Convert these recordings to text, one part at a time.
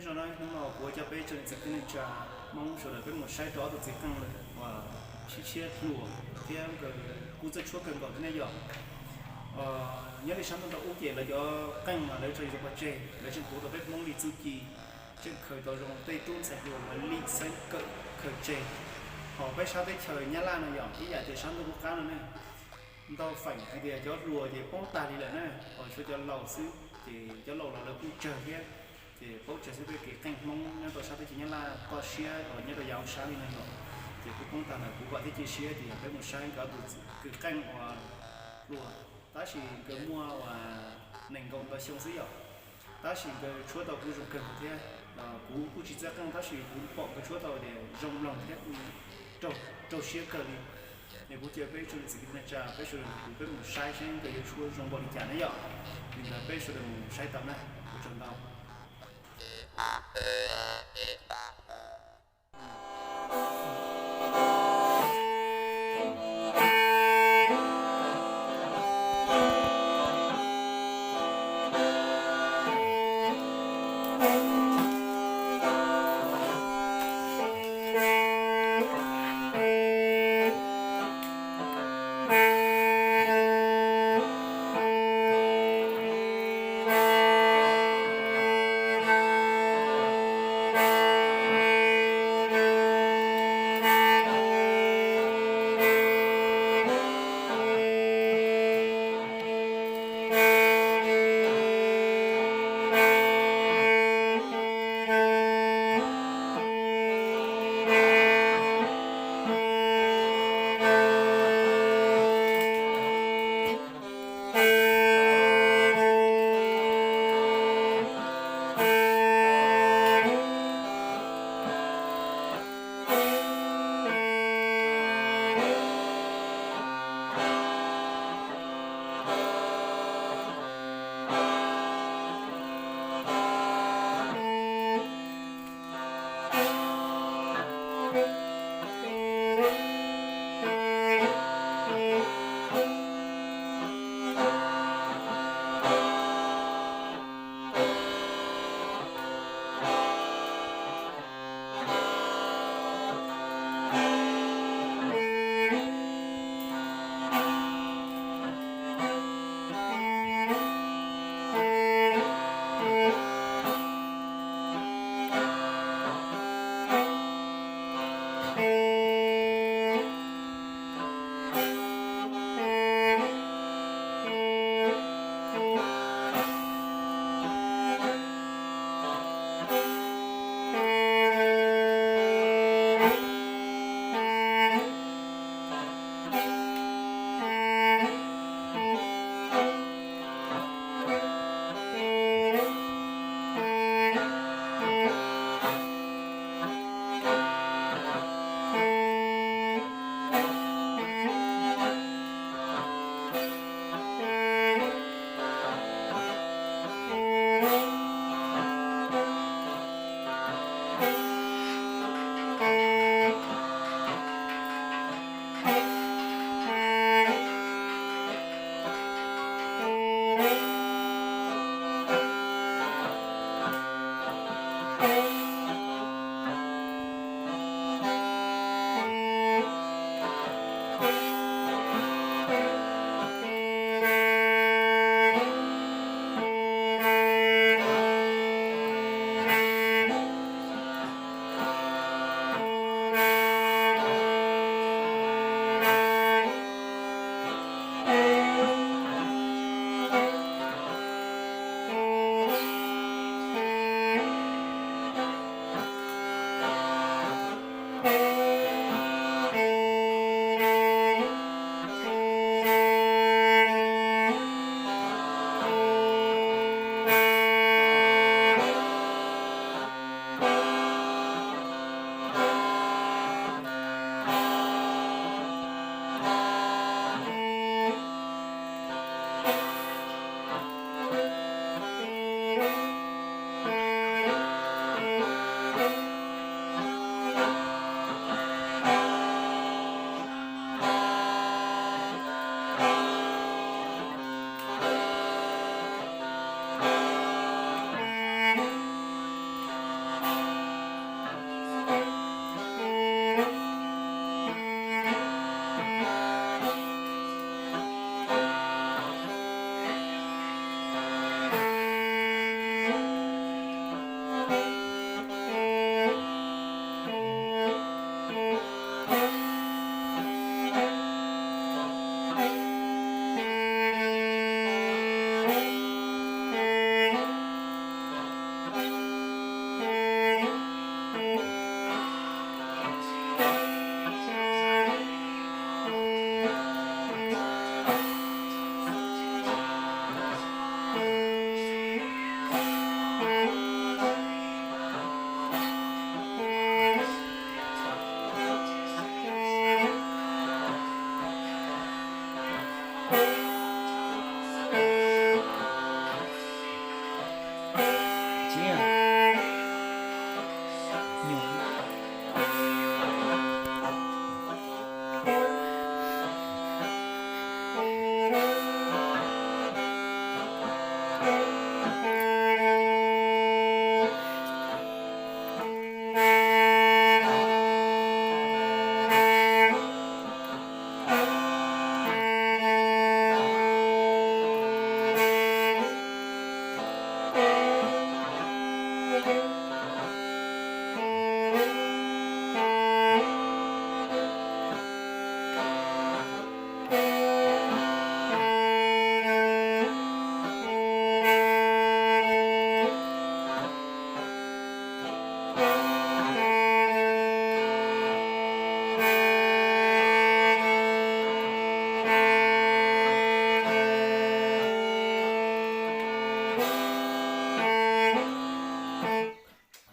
Zoo no, hnub no kuv coj peb tsoom niam txiv kwv tij neej tsa Hmoob sawv daws peb mus saib rau ob tug txiv qeej uas sib tshiab hluas thiab nkawd kuj txawj tshuab kawg nkaus thiab ne yom. Nyob li sab ntuj thaum ub ces lawv cov qeej mas lawv tso zoo pov tseg, lawv tseem tuav tau peb Hmoob li txuj ci, tseem khaws tau zoo tej tub ntxhais hluas lawv li xeeb kawm khaws tseg. Ho peb sab teb chaws Nyab Laj no yom, ib yam tias sab ntuj qub qab no ne, ntau feem hais tias cov hluas ces poob tag li lawm na, ho tshuav cov laus xwb ces cov laus los lawv kuj tsawg thiab. Ces paub tsawg xwb peb kev qeej Hmoob nyob rau sab teb chaws Nyab Laj toj siab uas nyob rau yav sab li no yom. Ces kuj poob tag lawm, kuv vam thiab cia siab tias peb mus saib nkawd ob tug kwv qeej uas hluas, tab sis nkawd muaj uas nees nkaum ntau xyoo xwb yom. Tab sis nkawd tshuab tau kuj zoo kawg nkaus thiab. Kuv kuj tsis txawj qeej tab sis kuv pom nkawd tshuab tau tias zoo mloog thiab kuj raug siab kawg li. Es kuv caw peb tsoom niam txiv kwv tij neej tsa peb sawv daws nrog kuv peb mus saib seb nkawd yuav tshuab zoo npaum li cas na yom. Li ntawd peb sawv daws mus saib tau na, ua tsaug ntau.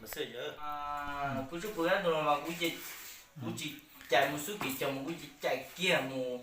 Kuv tsuj pw dab ntawd los mas kuv tsis cais mus xub pim cog mus, kuv cais kiag mus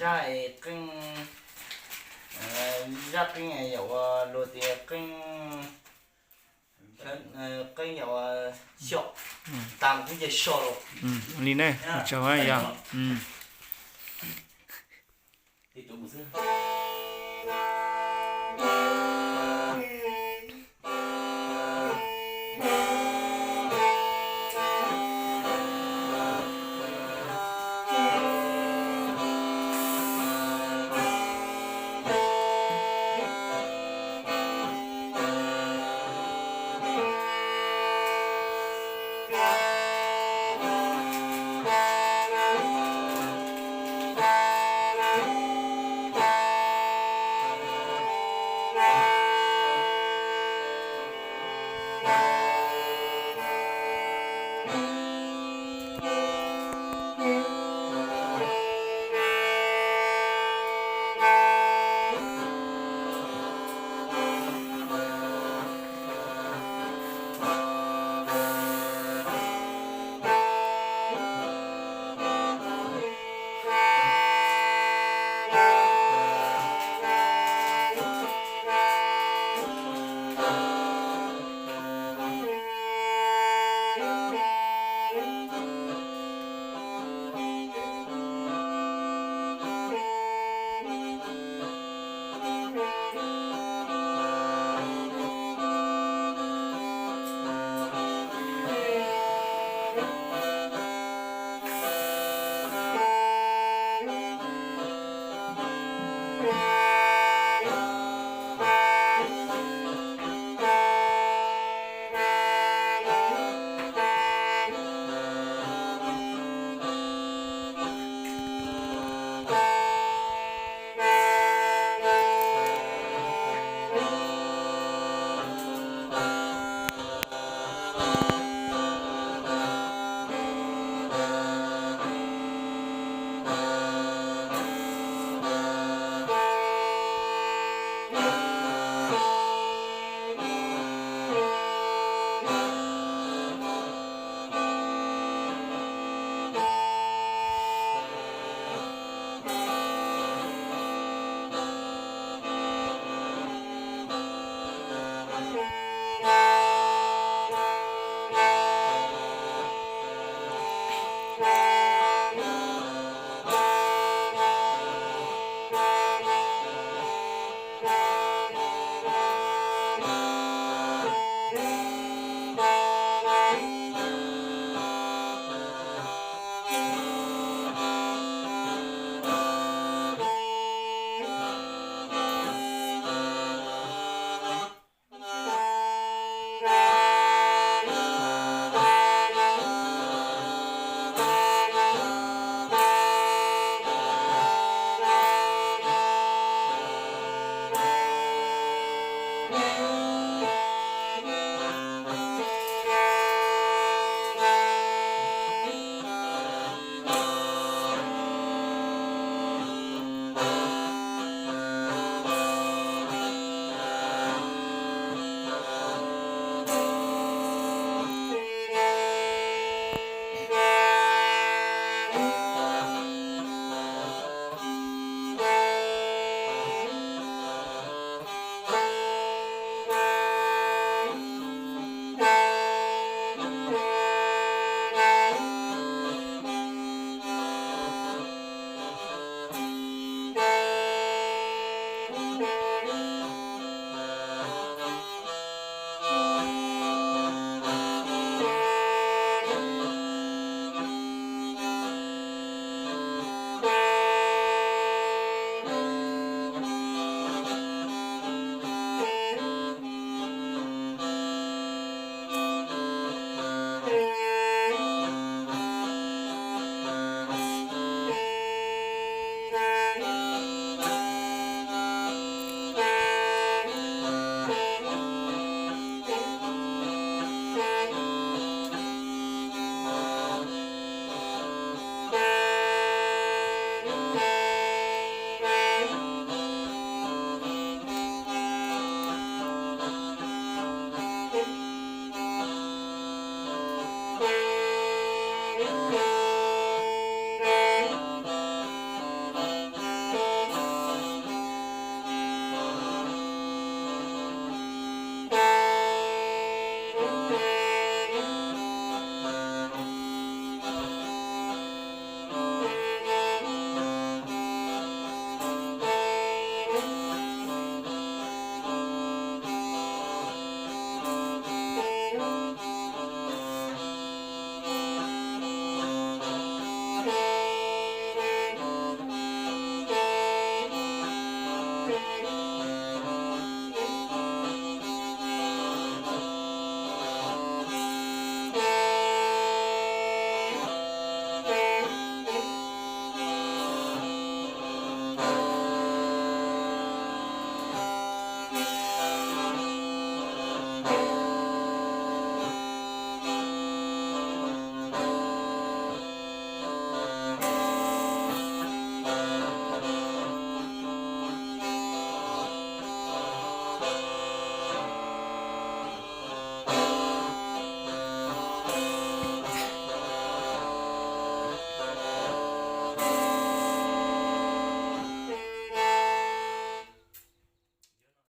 zaj qeej, zaj qeej yam uas luag tias qeej, qeej yam uas xyom tas kuv ces so lawm. Li ne, tsaug yog.